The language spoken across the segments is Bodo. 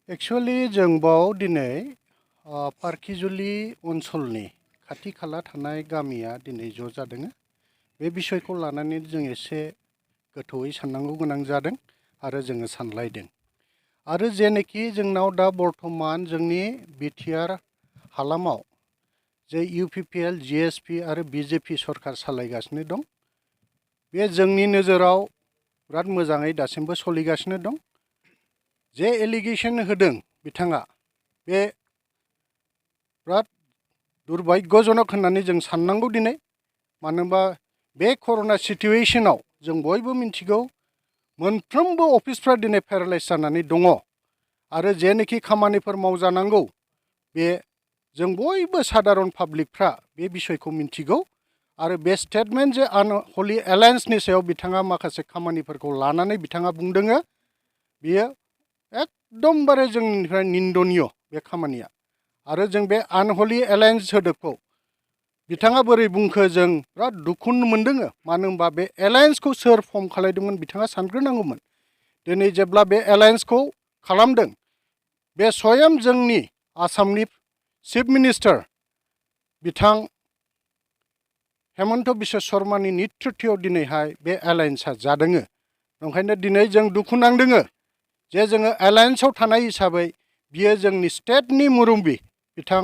एक्चुअली जों बाव दिनै पार्किजुलि ओनसोलनि खाथि खाला थानाय गामिया दिनै ज' जादों। बे बिषयखौ लानानै जों एसे गोथौयै साननांगौ गोनां जादों आरो जोङो सानलायदों। आरो जेनोखि जोंनाव दा बर्थमान जोंनि बिटिआर हालामाव जे इउपिपिएल जिएसपि आरो बिजेपि सरकार सालायगासिनो दं, बे जोंनि नोजोराव बिराद मोजाङै दासिमबो सोलिगासिनो दं। जे एलिगेशन होदों बिथाङा बे बिराद दुर्भाग्यजनक होननानै जों साननांगौ दिनै। मानो होनबा बे कर'ना सिटुएशनाव जों बयबो मिन्थिगौ मोनफ्रोमबो अफिसफ्रा दिनै पेरालाइज जानानै दङ आरो जेनोखि खामानिफोर मावजानांगौ बे जों बयबो सादारन पाब्लिकफ्रा बे बिषयखौ मिन्थिगौ। आरो बे स्टेटमेन्ट जे आनहलि एलायन्सनि सायाव बिथाङा माखासे खामानिफोरखौ लानानै बिथाङा बुंदोङो, बियो एकदमबारे जोंनिफ्राय निन्दनीय बे खामानिया। आरो जों बे आनहलि एलायन्स सोदोबखौ बिथाङा बोरै बुंखो जों बिराद दुखु मोनदों। मानो होनबा बे एलायन्सखौ सोर फर्म खालामदोंमोन बिथाङा सानग्रोनांगौमोन। दिनै जेब्ला बे एलायन्सखौ खालामदों, बे स्वयं जोंनि आसामनि चिफ मिनिस्टार बिथां हेमन्त बिश्व शर्मानि नेतृत्वआव दिनैहाय बे एलायन्सआ जादों। ओंखायनो दिनै जों दुखु नांदों जे जोङो एलायन्सआव थानाय हिसाबै बियो जोंनि स्टेटनि मुरब्बी बिथां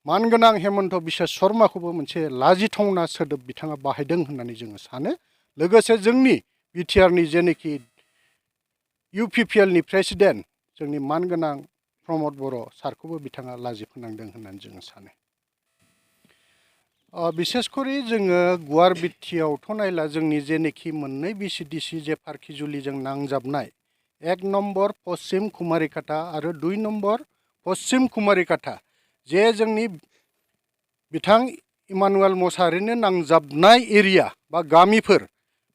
मानगोनां हेमन्त बिश्व शर्माखौबो मोनसे लाजिथावना सोदोब बिथाङा बाहायदों होननानै जोङो सानो। लोगोसे जोंनि बिटिआरनि जेनोखि इउपिपिएलनि प्रेसिडेन्ट जोंनि मानगोनां प्रमद बर' सारखौबो बिथाङा लाजि फोनांदों होननानै जोङो सानो। बिसेसकरि जोङो गुवार बिटिआवथ' नायला जोंनि जेनोखि मोननै बिसिडिसि जे पार्किजुलिजों नांजाबनाय 1 नम्बर पश्चिम कुमारिकाटा आरो 2 नम्बर पश्चिम कुमारिकाटा जे जोंनि बिथां इमानुएल मसाहारिनो नांजाबनाय एरिया बा गामिफोर,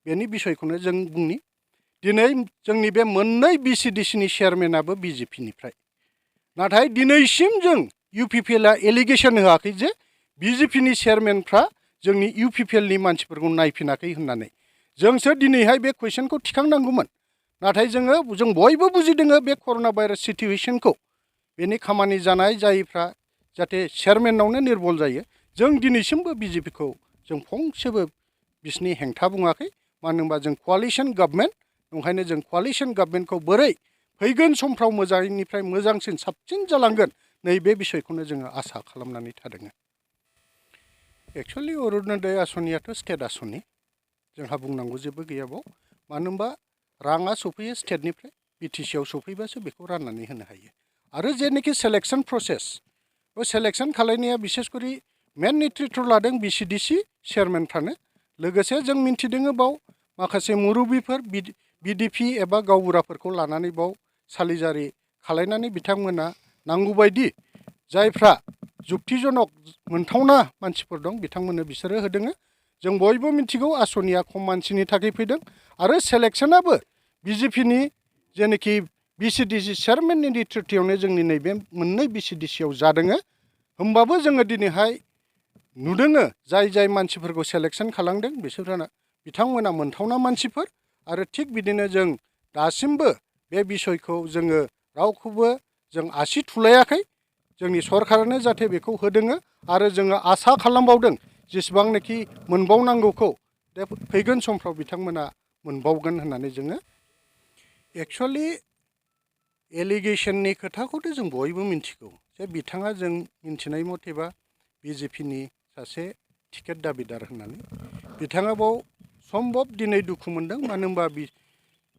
बेनि बिषयखौनो जों बुंनि। दिनै जोंनि बे मोननै बिसिडिसिनि चेयारमेनाबो बिजेपिनिफ्राय, नाथाय दिनैसिम जों इउपिपिएलआ एलिगेशन होआखै जे बिजेपिनि चेयारमेनफ्रा जोंनि इउपिपिएलनि मानसिफोरखौ नायफिनाखै होननानै। जोंसो दिनैहाय बे कुइसनखौ थिखांनांगौमोन। नाथाय जों बयबो बुजिदों बे कर'ना भाइरास सिटुएशनखौ, बेनि खामानि जानाय जायैफ्रा जाहाथे चेयारमेनावनो निर्बल जायो। जों दिनैसिमबो बिजेपिखौ जों फंसेबो बिसिनि हेंथा बुङाखै। मानो होनबा जों क'आलिशन गभर्नमेन्ट, ओंखायनो जों क'आलिशन गभर्नमेन्टखौ बोरै फैगोन समफ्राव मोजांनिफ्राय मोजांसिन साबसिन जालांगोन नैबे बिषयखौनो जोङो आसा खालामनानै थादों। एक्चुअलि अरुनदय आसनियाथ' स्टेट आसनि, जोंहा बुंनांगौ जेबो गैयाबाव। मानो होनबा राङा सफैयो स्टेटनिफ्राय, बिटिसिआव सफैबासो बेखौ राननानै होनो हायो। आरो जेनोखि सेलेक्शन प्रसेस, बे सेलेक्शन खालायनाया बिसेसकरि मेन नेतृत्व लादों बिसिडिसि चेयारमेनफ्रानो। लोगोसे जों मिन्थिदों बाव माखासे मुरब्बीफोर बिडिपि एबा गावबुराफोरखौ लानानै बाव सालिजारि खालायनानै बिथांमोना नांगौबायदि जायफ्रा जुक्तिजनक मोनथावना मानसिफोर दं बिथांमोननो बिसोरो होदों। जों बयबो मिन्थिगौ आसनिया खम मानसिनि थाखाय फैदों आरो सेलेक्शनाबो बिजेपिनि जेनोखि बिसिडिसि चेयारमेननि नेतृत्वआवनो जोंनि नैबे मोननै बिसिडिसिआव जादों। होमबाबो जोङो दिनैहाय नुदों जाय मानसिफोरखौ सेलेक्शन खालामदों बिथांमोना मोनथावना मानसिफोर। आरो थिग बिदिनो जों दासिमबो बे बिषयखौ जोङो रावखौबो जों आसि थुलायाखै। जोंनि सरकारानो जाहाथे बेखौ होदों आरो जोङो आसा खालामबावदों जेसेबांनाखि मोनबावनांगौखौ फैगोन समफ्राव बिथांमोना मोनबावगोन होननानै जोङो। एक्चुअलि एलिगेशननि खोथाखौथ' जों बयबो मिन्थिगौ जे बिथाङा जों मिन्थिनाय मथेबा बिजेपिनि सासे टिकेट दाबिदार होननानै। बिथाङा बाव सम्भब दिनै दुखु मोनदों। मानो होनबा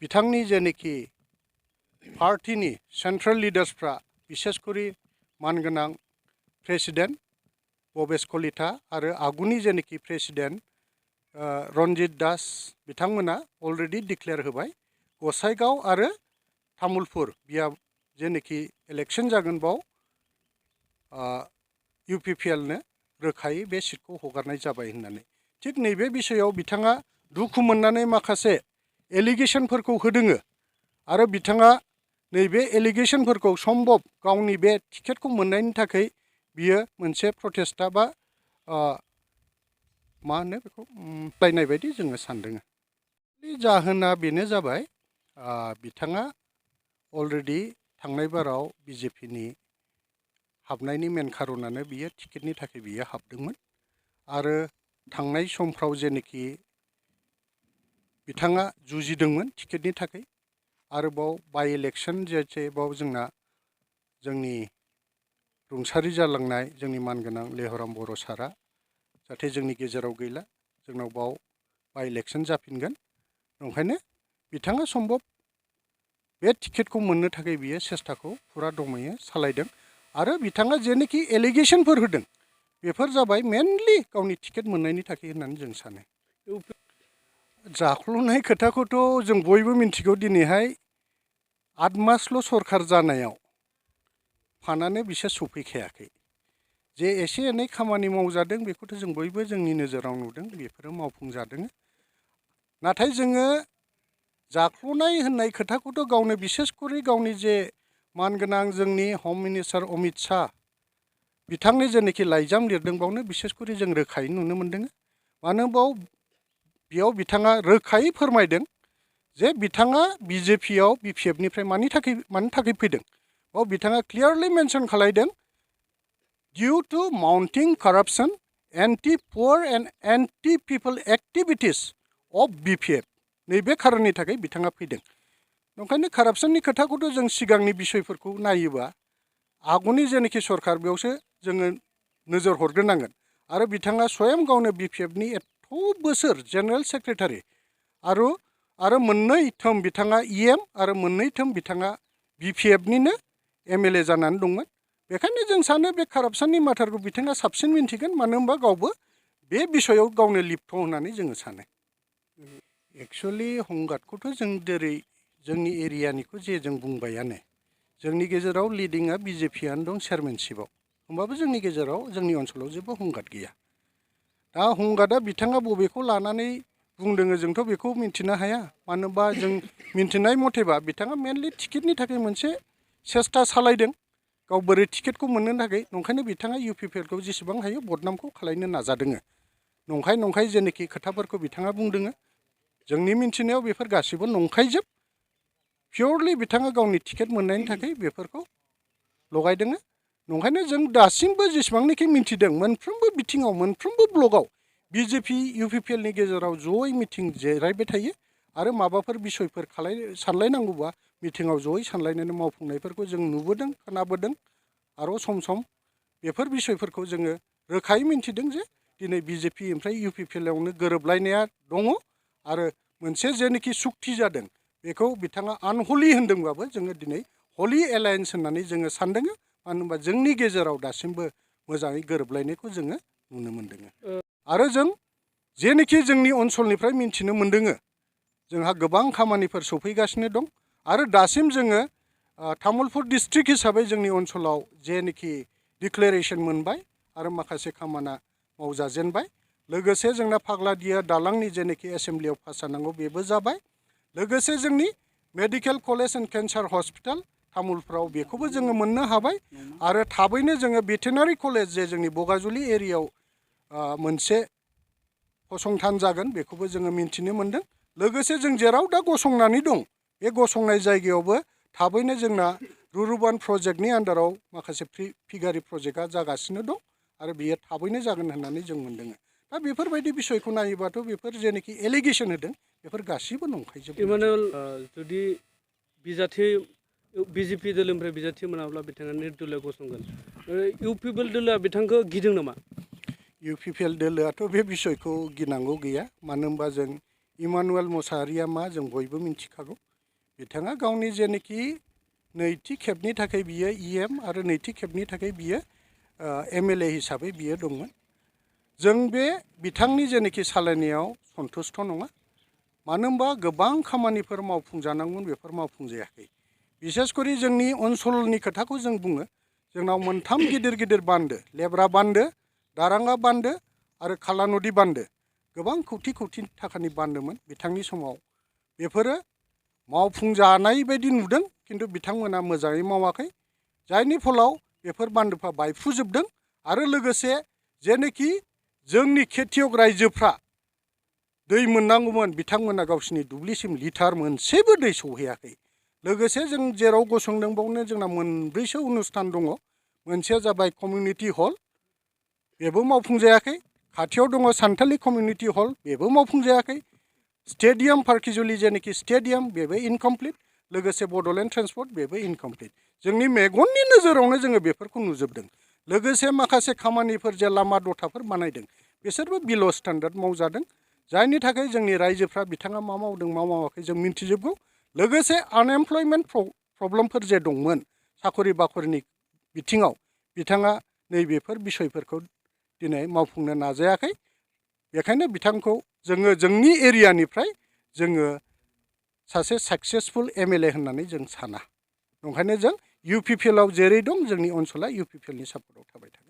बिथांनि जेनोखि पार्टिनि सेन्ट्रेल लिडार्सफ्रा बिसेसकरि मानगोनां प्रेसिडेन्ट भबेस कलिता आरो आगुनि जेनोखि प्रेसिडेन्ट रन्जित दास बिथांमोना अलरेडि डिक्लेयार होबाय गसाइगाव आरो तामुलपुर बिया जेनोखि इलेक्शन जागोन बाव इउपिपिएलनो रोखायै बे सिटखौ हगारनाय जाबाय होननानै। थिग नैबे बिषयआव बिथाङा दुखु मोननानै माखासे एलिगेशनफोरखौ होदों आरो बिथाङा नैबे एलिगेशनफोरखौ सम्भब गावनि बे टिकेटखौ मोननायनि थाखाय बियो मोनसे प्रटेस्टा बा मा होनो बेखौ लायनाय बायदि जोङो सानदों। जाहोना बेनो जाबाय बिथाङा अलरेडि थांनाय बाराव बिजेपिनि हाबनायनि मेन खारनानो बियो टिकेटनि थाखाय बियो हाबदोंमोन आरो थांनाय समफ्राव जेनोखि बिथाङा जुजिदोंमोन टिकेटनि थाखाय आरोबाव बाइ इलेक्सन जेबाव जोंनि रुंसारि जालांनाय जोंनि मानगोनां लेहराम बर' सारा जाहाथे जोंनि गेजेराव गैला जोंनाव बाव बाइ इलेक्सन जाफिनगोन ओंखायनो बिथाङा सम्भब बे टिकेटखौ मोननो थाखाय बियो सेस्टाखौ फुरा दमैयो सालायदों आरो बिथाङा जेनोखि एलिगेसनफोर होदों बेफोर जाबाय मेनलि गावनि टिकेट मोननायनि थाखाय होननानै जों सानो जाख्ल'नाय खोथाखौथ' जों बयबो मिन्थिगौ दिनैहाय 8 मासल' सरखार जानायाव फानानो बिसोर सफैखायाखै जे एसे एनै खामानि मावजादों बेखौथ' जों बयबो जोंनि नोजोराव नुदों बेफोरो मावफुंजादों नाथाय जोङो जाख्ल'नाय होननाय खोथाखौथ' गावनो बिसेसकरि गावनि जे मानगोनां जोंनि हम मिनिस्टार अमित शाह बिथांनि जेनोखि लाइजाम लिरदों बावनो बिसेसकरि जों रोखायै नुनो मोन्दों मानो बेयाव बिथाङा रोखायै फोरमायदों जे बिथाङा बिजेपियाव बिपिएफनिफ्राय मानि थाखाय फैदों बाव बिथाङा क्लियारलि मेनसन खालायदों due to mounting corruption, anti-poor and anti-people activities of BPF नैबे खारननि थाखाय बिथाङा फैदों ओंखायनो कारापसननि खोथाखौथ' जों सिगांनि बिसयफोरखौ नायोबा आगुनि जेनोखि सरखार बेयावसो जोङो नोजोर हरग्रोनांगोन आरो बिथाङा स्वयं गावनो बिपिएफनि एथ' बोसोर जेनेरेल सेक्रेटारि आरो मोननै थोम बिथाङा इएम आरो मोननै थोम बिथाङा बिपिएफनिनो एमएलए जानानै दंमोन बेखायनो जों सानो बे कारापसननि माथारखौ बिथाङा साबसिन मिन्थिगोन मानो होनबा गावबो बे बिसयाव गावनो लिप्त होननानै जोङो सानो एक्सुवेलि हंगातखौथ' जों जेरै जोंनि एरियानिखौ जे जों बुंबायानो जोंनि गेजेराव लिडिंआ बिजेपिआनो दं चेयारमेनशिपआव होमबाबो जोंनि गेजेराव जोंनि ओनसोलाव जेबो हंगात गैया दा हंगातआ बिथाङा बबेखौ लानानै बुंदों जोंथ' बेखौ मिन्थिनो हाया मानो होनबा जों मिन्थिनाय मथेबा बिथाङा मेनलि टिकेटनि थाखाय मोनसे सेस्टा सालायदों गाव बोरै टिकेटखौ मोननो थाखाय नंखायनो बिथाङा इउपिपिएलखौ जेसेबां हायो बदनामखौ खालायनो नाजादों नंखाय जेनोखि खोथाफोरखौ बिथाङा बुंदों जोंनि मिन्थिनायाव बेफोर गासिबो नंखायजोब पियरलि बिथाङा गावनि टिकेट मोननायनि थाखाय बेफोरखौ लगायदों नंखायनो जों दासिमबो जेसेबांनाखि मिन्थिदों मोनफ्रोमबो बिथिङाव मोनफ्रोमबो ब्लकआव बिजेपि इउपिपिएलनि गेजेराव जयै मिटिं जिरायबाय थायो आरो माबाफोर बिसयफोर सानलायनांगौबा मिटिङाव जयै सानलायनानै मावफुंनायफोरखौ जों नुबोदों खोनाबोदों आरो सम बेफोर बिसयफोरखौ जोङो रोखायै मिन्थिदों जे दिनै बिजेपि ओमफ्राय इउपिपिएलआवनो गोरोबलायनाया दङ आरो मोनसे जेनोखि सुक्ति जादों बेखौ बिथाङा आनहलि होनदोंबाबो जोङो दिनै हलि एलायन्स होननानै जोङो सानदों मानो होनबा जोंनि गेजेराव दासिमबो मोजाङै गोरोबलायनायखौ जोङो नुनो मोन्दों आरो जों जेनोखि जोंनि ओनसोलनिफ्राय मिन्थिनो मोन्दों जोंहा गोबां खामानिफोर सफैगासिनो दं आरो दासिम जोङो तामुलपुर डिस्ट्रिक्ट हिसाबै जोंनि ओनसोलाव जेनोखि डिक्लेरेसन मोनबाय आरो माखासे खामानिया मावजाजेनबाय लोगोसे जोंना फाग्लादिया दालांनि जेनोखि एसेम्ब्लियाव पास जानांगौ बेबो जाबाय लोगोसे जोंनि medical college and cancer hospital तामुलपुराव बेखौबो जोङो मोननो हाबाय आरो थाबैनो जोङो भेटेनारि कलेज जे जोंनि बगाजुलि एरियायाव मोनसे फसंथान जागोन बेखौबो जोङो मिन्थिनो मोन्दों लोगोसे जों जेराव दा गसंनानै दं बे गसंनाय जायगायावबो थाबैनो जोंना रुरुबान प्रजेक्टनि आन्दाराव माखासे फिगारि प्रजेक्टआ जागासिनो दं आरो बियो थाबैनो जागोन होननानै जों मोन्दों दा बेफोरबायदि बिसयखौ नायोबाथ' बेफोर जेनोखि एलिगेसन होदों बेफोर गासिबो नंखायजोब इमानुएल जुदि बिजेपि दोलोनिफ्राय बिजाथि मोनाब्ला बिथाङा निर्दलीय गसंगोन इउपिपिएल दोलोआ बिथांखौ गिदों नामा इउपिपिएल दोलोआथ' बे बिसयखौ गिनांगौ गैया मानो होनबा जों इमानुएल मोसाहारिया मा जों बयबो मिन्थिखागौ बिथाङा गावनि जेनोखि नैथि खेबनि थाखाय बियो इएम आरो नैथि खेबनि थाखाय बियो एमएलए हिसाबै बियो दंमोन जों बे बिथांनि जेनोखि सालायनायाव सन्तुष्ट नङा मानो होनबा गोबां खामानिफोर मावफुंजानांगौमोन बेफोर मावफुंजायाखै बिसेसकरि जोंनि ओनसोलनि खोथाखौ जों बुङो जोंनाव मोनथाम गिदिर बान्दो लेब्रा बान्दो दाराङा बान्दो आरो खाला नदि बान्दो गोबां कौटि थाखानि बान्दोमोन बिथांनि समाव बेफोरो मावफुंजानाय बायदि नुदों खिन्थु बिथांमोना मोजाङै मावाखै जायनि फलाव बेफोर बान्दोफ्रा बायफ्रुजोबदों आरो लोगोसे जेनोखि जोंनि खेतियक रायजोफ्रा दै मोननांगौमोन बिथांमोना गावसिनि दुब्लिसिम लिटार मोनसेबो दै सौहैयाखै लोगोसे जों जेराव गसंदों बावनो जोंना मोनब्रैसो अनुस्थान दङ। मोनसेया जाबाय कमिउनिटि हल, बेबो मावफुंजायाखै। खाथियाव दङ सानथालि कमिउनिटि हल, बेबो मावफुंजायाखै। स्टेडियाम पार्किजुलि जेनाखि स्टेडियाम बेबो इनकमप्लिट। लोगोसे बड'लेण्ड ट्रेन्सपर्ट बेबो इनकमप्लिट। जोंनि मेगननि नोजोरावनो जोङो बेफोरखौ नुजोबदों। लोगोसे माखासे खामानिफोर जे लामा दथाफोर बानायदों बिसोरबो बिल' स्टेन्डार्ड मावजादों। जायनि थाखाय जोंनि रायजोफ्रा बिथाङा मा मावदों मा मावाखै जों मिन्थिजोबगौ। लोगोसे आनएमप्लयमेन्ट प्रब्लेमफोर जे दंमोन साखरि बाखरिनि बिथिङाव बिथाङा नैबेफोर बिसयफोरखौ दिनै मावफुंनो नाजायाखै। बेखायनो बिथांखौ जोङो जोंनि एरियानिफ्राय जोङो सासे साक्सेसफुल एमएलए होननानै जों साना। ओंखायनो जों इउपिपिएलआव जेरै दं जोंनि ओनसोला इउपिपिएलनि सापर्टआव थाबाय थागोन।